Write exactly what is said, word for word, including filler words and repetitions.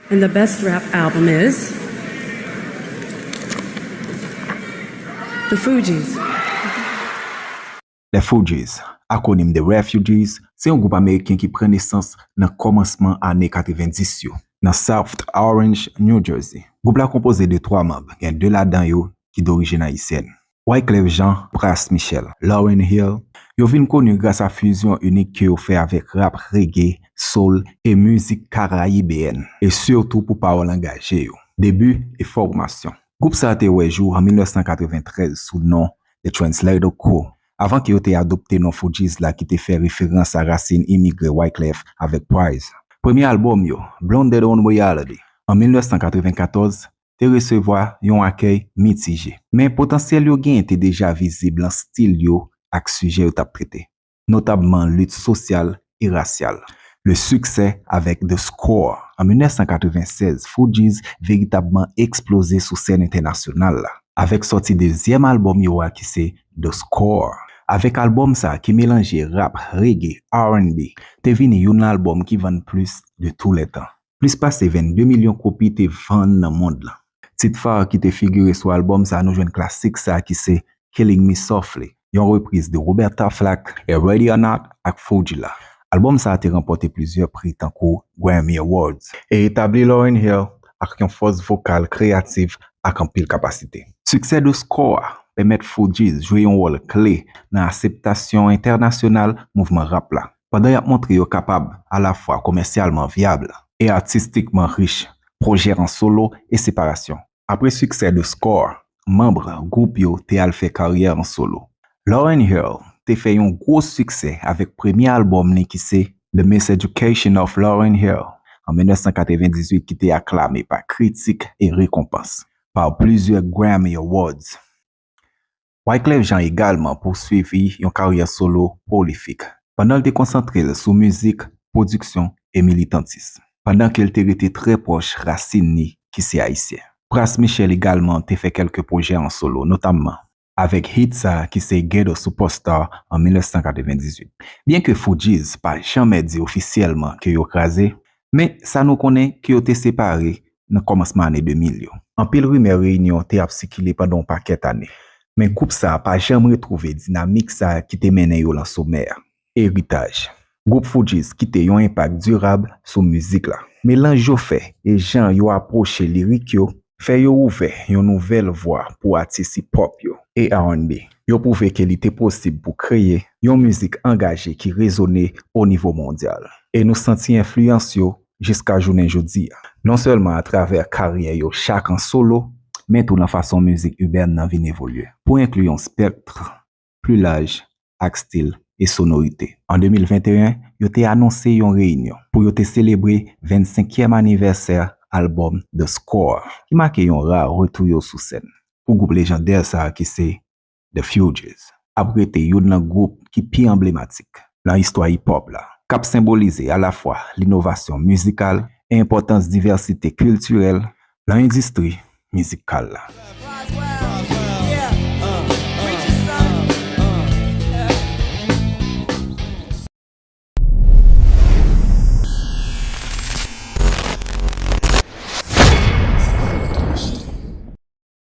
And the best rap album is The Fugees. The Fugees, akwonim The Refugees, se yon gwoup ameriken ki pran nesans nan kòmansman ane katrevendis yo, nan South Orange, New Jersey. Gwoup la konpoze de twa manm, gen de ladan yo ki dorijin ayisyèn. Wyclef Jean, Pras Michel, Lauryn Hill, yo vin koni gras a fizyon inik ke yo fè avèk rap reggae, soul e mizik karayibeyèn, e sitou pou pawòl angaje yo. Debi e fòmasyon. Gwoup sa a te wè jou an mil nèf san katreventrèz sou non The Translator Crew, avan ke yo te adopte non Fugees la ki te fè referans a rasin imigre Wyclef avèk Pras. Premye albòm yo, Blunted on Reality, an mil nèf san katrevenkatòz, te resevwa yon akèy mitije. Men potansyèl yo genyen te deja vizib lan stil yo ak sijè yo t ap trete, notabman lit sosyal e rasyal. Le succès avec The Score. An mil nèf san katrevennsèz, Fugees veritabman eksploze sou sèn entènasyonal la, avèk sòti dezyèm albòm yo a ki se The Score. Avèk albòm sa a ki melanje rap, reggae, R and B, te vini youn albòm ki vann plis de tou lè tan. Plis pase vennde milyon kopi te vann nan mond lan. Tit fa ki te figire sou albòm sa a, nou jwenn klasik sa a ki se Killing Me Softly, yon repriz de Roberta Flack e Ready or Not ak Fugees la. Albòm sa a te ranpòte plizyè pri tankou Grammy Awards e etabli Lauryn Hill ak yon fòs vokal kreyatif ak anpil kapasite. Siksè The Score a pèmèt Fugees jwe yon wòl kle nan aseptasyon entènasyonal mouvman rap la, pandan y ap montre yo kapab alafwa komèsyalman vyab e atistikman rich, pwojè an solo e separasyon. Apre siksè The Score, manm gwoup yo te al fè karyè an solo. Lauryn Hill te fè yon gwo siksè avèk premye albòm li ki se The Miseducation of Lauryn Hill an mil nèf san katrevendizuit, ki te aklame pa kritik e rekonpans pa plizyè Grammy Awards. Wyclef Jean egalman pouswivi yon karyè solo pwolifik, pandan l te konsantre l sou mizik, pwodiksyon e militantis, pandan ke l te rete trè pwòch rasin li ki se ayisyen. Pras Michel egalman te fè kèlke pwojè an solo, notamman avèk hit sa a ki se Ghetto Superstar an mil nèf san katrevendizuit. Byenke Fugees pa janmè di ofisyèlman ke yo kraze, men sa nou konnen ke yo te separe nan kòmansman ane de mil yo. Anpil rimè reyinyon te ap sikile pandan yon pakèt ane, men gwoup sa a pa janm retwouve dinamik sa a ki te mennen yo lan somè a. Eritaj. Gwoup Fugees kite yon enpak dirab sou mizik la. Melanj yo fè e jan yo apwoche lirik yo fè yo ouvè yon nouvèl vwa pou atis hip-hop yo e R and B. Yo pwouve ke li te posib pou kreye yon mizik angaje ki rezone o nivo mondyal. E nou santi enfliyans yo jiska jounen jodi a, non sèlman atravè karyè yo chak an solo, men tou nan fason mizik ibèn nan vin evolye, pou enkli yon spèkt pli laj ak stil e sonorite. An de mil venteyen, yo te anonse yon reyinyon pou yo te selebre vennsenkyèm anivèsè albòm The Score, ki make yon ra retou yo sou sèn. Pou gwoup lejandè sa a ki se The Fugees ap rete youn nan gwoup ki pi anblematik nan istwa hip-hop la, k ap senbolize alafwa linovasyon mizikal e enpòtans divèsite kiltirèl nan endistri mizikal la.